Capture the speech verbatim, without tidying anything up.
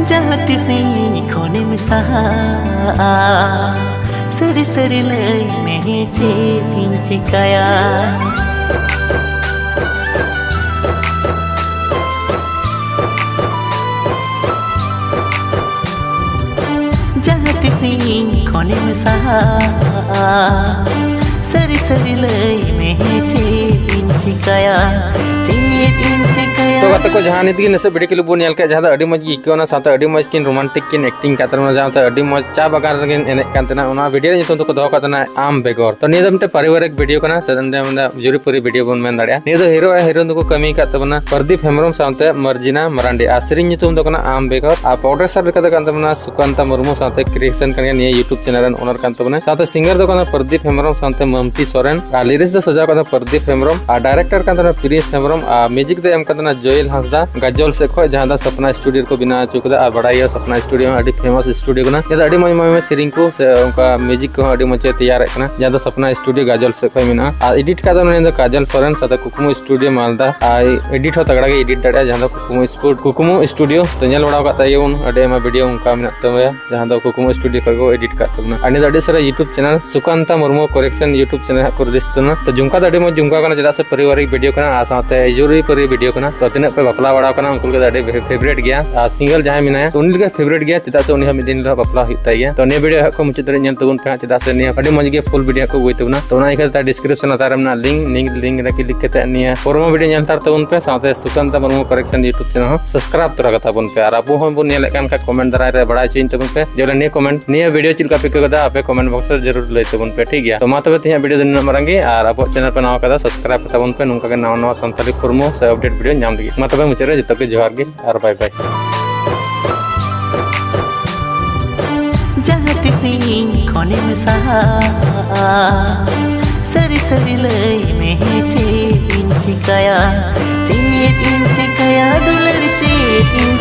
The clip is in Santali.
ᱡᱟᱦᱟᱸ ᱛᱤᱥ ᱤᱧ ᱠᱷᱚᱱᱮᱢ ᱥᱟᱦᱟᱜᱼᱟ, ᱥᱟᱹᱨᱤ ᱥᱟᱹᱨᱤ ᱞᱟᱹᱭ ᱢᱮ ᱪᱮᱫ ᱤᱧ ᱪᱤᱠᱟᱹᱭᱟ᱾ ᱡᱟᱦᱟᱸ ᱛᱤᱥ ᱤᱧ ᱠᱷᱚᱱᱮᱢ ᱥᱟᱦᱟᱜᱼᱟ, ᱥᱟᱹᱨᱤ ᱥᱟᱹᱨᱤ ᱞᱟᱹᱭ ᱢᱮ ᱪᱮᱫ ᱤᱧ ᱪᱤᱠᱟᱹᱭᱟ, ᱪᱮᱫ ᱤᱧ ᱪᱤᱠᱟᱹᱭᱟ᱾ ᱛᱚ ᱜᱟᱛᱮ ᱠᱚ, ᱡᱟᱦᱟᱸ ᱱᱤᱛ ᱜᱮ ᱱᱟᱥᱮ video clip ᱵᱚᱱ ᱧᱮᱞ ᱠᱮᱫ, ᱡᱟᱦᱟᱸ ᱫᱚ ᱟᱹᱰᱤ ᱢᱚᱡᱽ ᱜᱮ ᱟᱹᱭᱠᱟᱹᱣ ᱮᱱᱟ, ᱥᱟᱶᱛᱮ ᱟᱹᱰᱤ ᱢᱚᱡᱽ ᱠᱤᱱ romantic ᱠᱤᱱ acting ᱠᱟᱫ ᱛᱟᱦᱮᱱᱟ, ᱡᱟᱦᱟᱸ ᱫᱚ ᱟᱹᱰᱤ ᱢᱚᱡᱽ ᱪᱟ ᱵᱟᱜᱟᱱ ᱨᱮᱠᱤᱱ ᱮᱱᱮᱡ ᱠᱟᱱ ᱛᱟᱦᱮᱱᱟ᱾ ᱚᱱᱟ video ᱨᱮ ᱧᱩᱛᱩᱢ ᱫᱚᱠᱚ ᱫᱚᱦᱚ ᱠᱟᱜ ᱛᱟᱦᱮᱱᱟ ᱟᱢ ᱵᱮᱜᱚᱨ᱾ ᱛᱚ ᱱᱤᱭᱟᱹ ᱫᱚ ᱢᱤᱫᱴᱮᱱ ᱯᱟᱨᱤᱵᱟᱨᱤᱠ video ᱠᱟᱱᱟ, ᱥᱮ ᱚᱸᱰᱮ ᱡᱩᱨᱤᱯᱟᱹᱨᱤ video ᱵᱚᱱ ᱢᱮᱱ ᱫᱟᱲᱮᱭᱟᱜᱼᱟ᱾ ᱱᱤᱭᱟᱹ ᱫᱚ hero ᱟᱨ heroine ᱫᱚᱠᱚ ᱠᱟᱹᱢᱤ ᱟᱠᱟᱫ ᱛᱟᱵᱚᱱᱟ ᱯᱨᱚᱫᱤᱯ ᱦᱮᱢᱵᱨᱚᱢ ᱥᱟᱶᱛᱮ ᱢᱟᱨᱡᱤᱱᱟ ᱢᱟᱨᱟᱱᱰᱤ, ᱟᱨ ᱥᱮᱨᱮᱧ ᱧᱩᱛᱩᱢ ᱫᱚ ᱠᱟᱱᱟ ᱟᱢ ᱵᱮᱜᱚᱨ, ᱟᱨ producer ᱞᱮᱠᱟ ᱫᱚ ᱠᱟᱱ ᱛᱟᱵᱚᱱᱟ ᱥᱩᱠᱟᱱᱛᱟ ᱢᱩᱨᱢᱩ, ᱥᱟᱶᱛᱮ creation ᱠᱟᱱ ᱜᱮᱭᱟ, ᱱᱤᱭᱟᱹ YouTube channel ᱨᱮᱱ owner ᱠᱟᱱ ᱛᱟᱵᱚᱱᱟ, ᱥᱟᱶᱛᱮ singer ᱫᱚ ᱠᱟᱱᱟ ᱯᱨᱚᱫᱤᱯ ᱦᱮᱢᱵᱨᱚᱢ ᱥᱟᱶᱛᱮ ᱢᱟᱢᱛᱤ ᱥᱚᱨᱮᱱ, ᱟᱨ lyrics ᱫᱚ ᱥᱟᱡᱟᱣ ᱠᱟᱱᱟ ᱯᱨᱚᱫᱤᱯ ᱦᱮᱢᱵᱨᱚᱢ, ᱟᱨ director ᱠᱟᱱ ᱛᱟᱵᱚᱱᱟ ᱯᱨᱤᱱᱥ ᱦᱮᱢᱵᱨᱚᱢ, ᱟᱨ music ᱫᱚ ᱮᱢ ᱠᱟᱱ ᱛᱟᱵᱚᱱᱟ ᱡᱚᱭᱮᱞ ᱦᱟᱸᱥᱫᱟ, ᱜᱟᱡᱚᱞ ᱥᱮᱫ ᱠᱷᱚᱱ, ᱡᱟᱦᱟᱸ ᱫᱚ ᱥᱚᱯᱱᱟ studio ᱨᱮᱠᱚ ᱵᱮᱱᱟᱣ ᱦᱚᱪᱚ ᱠᱟᱫᱟ᱾ ᱟᱨ ᱵᱟᱲᱟᱭ ᱜᱮᱭᱟ ᱥᱚᱯᱱᱟ studio ᱦᱚᱸ ᱟᱹᱰᱤ famous studio ᱠᱟᱱᱟ, ᱡᱟᱦᱟᱸ ᱫᱚ ᱟᱹᱰᱤ ᱢᱚᱡᱽ ᱢᱚᱡᱽ ᱥᱮᱨᱮᱧ ᱠᱚ ᱥᱮ ᱚᱱᱠᱟ music ᱠᱚᱦᱚᱸ ᱟᱹᱰᱤ ᱢᱚᱡᱽ ᱮ ᱛᱮᱭᱟᱨᱮᱫ ᱠᱟᱱᱟ, ᱡᱟᱦᱟᱸ ᱫᱚ ᱥᱚᱯᱱᱟ studio ᱜᱟᱡᱚᱞ ᱥᱮᱫ ᱠᱷᱚᱱ ᱢᱮᱱᱟᱜᱼᱟ᱾ ᱟᱨ edit ᱠᱟᱜ ᱫᱚ ᱱᱩᱭ ᱫᱚ ᱠᱟᱡᱚᱞ ᱥᱚᱨᱮᱱ ᱥᱟᱶᱛᱮ ᱠᱩᱠᱢᱩ studio ᱢᱟᱞᱫᱟ, ᱟᱨ edit ᱦᱚᱸ ᱛᱟᱜᱲᱟ ᱜᱮ edit ᱫᱟᱲᱮᱭᱟᱜᱼᱟ, ᱡᱟᱦᱟᱸ ᱫᱚ ᱠᱩᱠᱢᱩ ᱥᱯᱳᱨᱴ, ᱠᱩᱠᱢᱩ studio᱾ ᱛᱚ ᱧᱮᱞ ᱵᱟᱲᱟ ᱟᱠᱟᱫ ᱛᱟᱭ ᱜᱮᱵᱚᱱ, ᱟᱹᱰᱤ ᱟᱭᱢᱟ video ᱚᱱᱠᱟ ᱢᱮᱱᱟᱜ ᱛᱟᱵᱚᱱᱟ, ᱡᱟᱦᱟᱸ ᱫᱚ ᱠᱩᱠᱢᱩ studio ᱠᱷᱚᱱ ᱠᱚ edit ᱠᱟᱜ ᱛᱟᱵᱚᱱᱟ᱾ ᱟᱨ ᱱᱤᱭᱟᱹ ᱫᱚ ᱟᱹᱰᱤ ᱥᱟᱨᱟ YouTube channel ᱥᱩᱠᱟᱱᱛᱟ Murmu correction YouTube channel ᱦᱟᱸᱜ ᱠᱚ release ᱛᱟᱵᱚᱱᱟ᱾ ᱛᱚ ᱡᱷᱩᱢᱠᱟ ᱫᱚ ᱟᱹᱰᱤ ᱢᱚᱡᱽ ᱡᱷᱩᱢᱠᱟ ᱠᱟᱱᱟ, ᱪᱮᱫᱟᱜ ᱥᱮ ᱯᱟᱨᱤᱵᱟᱨᱤᱠ video ᱠᱟᱱᱟ ᱟᱨ ᱥᱟᱶᱛᱮ ᱡᱩᱨᱤᱯᱟᱹᱨᱤ video ᱠᱟᱱᱟ᱾ ᱛᱚ ᱛᱤᱱᱟᱹᱜ ᱯᱮ ᱵᱟᱯᱞᱟ ᱵᱟᱲᱟ ᱟᱠᱟᱱᱟ, ᱩᱱᱠᱩ ᱞᱟᱹᱜᱤᱫ ᱫᱚ ᱟᱹᱰᱤ favourite ᱜᱮᱭᱟ᱾ ᱟᱨ single ᱡᱟᱦᱟᱸᱭ ᱢᱮᱱᱟᱭᱟ, ᱩᱱᱤ ᱞᱟᱹᱜᱤᱫ favourite ᱜᱮᱭᱟ, ᱪᱮᱫᱟᱜ ᱥᱮ ᱩᱱᱤ ᱦᱚᱸ ᱢᱤᱫ ᱫᱤᱱ ᱦᱤᱞᱳᱜ ᱵᱟᱯᱞᱟ ᱦᱩᱭᱩᱜ ᱛᱟᱭ ᱜᱮᱭᱟ᱾ ᱛᱚ ᱱᱤᱭᱟᱹ video ᱦᱟᱸᱜ ᱠᱚ ᱢᱩᱪᱟᱹᱫ ᱫᱷᱟᱹᱨᱤᱡ ᱧᱮᱞ ᱛᱟᱵᱚᱱ ᱯᱮ ᱦᱟᱸᱜ, ᱪᱮᱫᱟᱜ ᱥᱮ ᱱᱤᱭᱟᱹ ᱟᱹᱰᱤ ᱢᱚᱡᱽ ᱜᱮ full video ᱦᱟᱸᱜ ᱠᱚ ᱟᱹᱜᱩᱭ ᱛᱟᱵᱚᱱᱟ᱾ ᱛᱚ ᱚᱱᱟ ᱤᱭᱠᱷᱟᱹ ᱛᱮ description ᱞᱟᱛᱟᱨ ᱨᱮ ᱢᱮᱱᱟᱜ link, link ᱨᱮ click ᱠᱟᱛᱮ ᱱᱤᱭᱟᱹ ᱯᱩᱨᱟᱹ video ᱧᱮᱞ ᱦᱟᱛᱟᱲ ᱛᱟᱵᱚᱱ ᱯᱮ, ᱥᱟᱶᱛᱮ ᱥᱩᱠᱟᱱᱛᱟ ᱢᱩᱨᱢᱩ correction YouTube channel ᱦᱚᱸ subscribe ᱛᱚᱨᱟ ᱠᱟᱛᱟ ᱵᱚᱱ ᱯᱮ᱾ ᱟᱨ ᱟᱵᱚ ᱦᱚᱸ ᱵᱚᱱ ᱧᱮᱞᱮᱫ ᱠᱟᱱ ᱠᱷᱟᱱ comment ᱫᱟᱨᱟᱭ ᱨᱮ ᱵᱟᱲᱟᱭ ᱦᱚᱪᱚᱧ ᱛᱟᱵᱚᱱ ᱯᱮ, ᱡᱮ ᱵᱚᱞᱮ ᱱᱤᱭᱟᱹ comment, ᱱᱤᱭᱟᱹ video ᱪᱮᱫ ᱞᱮᱠᱟ ᱯᱮ ᱟᱹᱭᱠᱟᱹᱣ ᱠᱮᱫᱟ, ᱟᱯᱮ comment box ᱨᱮ ᱡᱟᱹᱨᱩᱲ ᱞᱟᱹᱭ ᱛᱟᱵᱚᱱ ᱯᱮ, ᱴᱷᱤᱠ ᱜᱮᱭᱟ? ᱛᱚ ᱢᱟ ᱛᱚᱵᱮ ᱛᱮᱦᱮᱧᱟᱜ video ᱫᱚ ᱱᱤᱱᱟᱹᱜ ᱢᱟᱨᱟᱝ ᱜᱮ, ᱟᱨ ᱟᱵᱚᱣᱟᱜ channel ᱯᱮ ᱱᱟᱣᱟ ᱠᱟᱫᱟ, subscribe ᱠᱟᱛᱟ ᱵᱚᱱ ᱯᱮ, ᱱᱚᱝᱠᱟ ᱜᱮ ᱱᱟᱣᱟ ᱱᱟᱣᱟ ᱥᱟᱱᱛᱟᱲᱤ ᱠᱷᱩᱨᱢᱩ ᱥᱮ update video ᱧᱟᱢ ᱞᱟᱹᱜᱤᱫ᱾ ᱢᱟ ᱛᱚᱵᱮ ᱢᱩᱪᱟᱹᱫ ᱨᱮ ᱡᱚᱛᱚ ᱜᱮ ᱡᱚᱦᱟᱨ ᱜᱮ ᱟᱨ bye bye᱾ ᱡᱟᱦᱟᱸ ᱛᱤᱥ ᱤᱧ ᱠᱷᱚᱱᱮᱢ ᱥᱟᱦᱟᱜᱼᱟ, ᱥᱟᱹᱨᱤ ᱥᱟᱹᱨᱤ ᱞᱟᱹᱭ ᱢᱮ ᱪᱮᱫ ᱤᱧ ᱪᱤᱠᱟᱹᱭᱟ, ᱪᱮᱫ ᱤᱧ ᱪᱤᱠᱟᱹᱭᱟ ᱫᱩᱞᱟᱹᱲ, ᱪᱮᱫ ᱤᱧ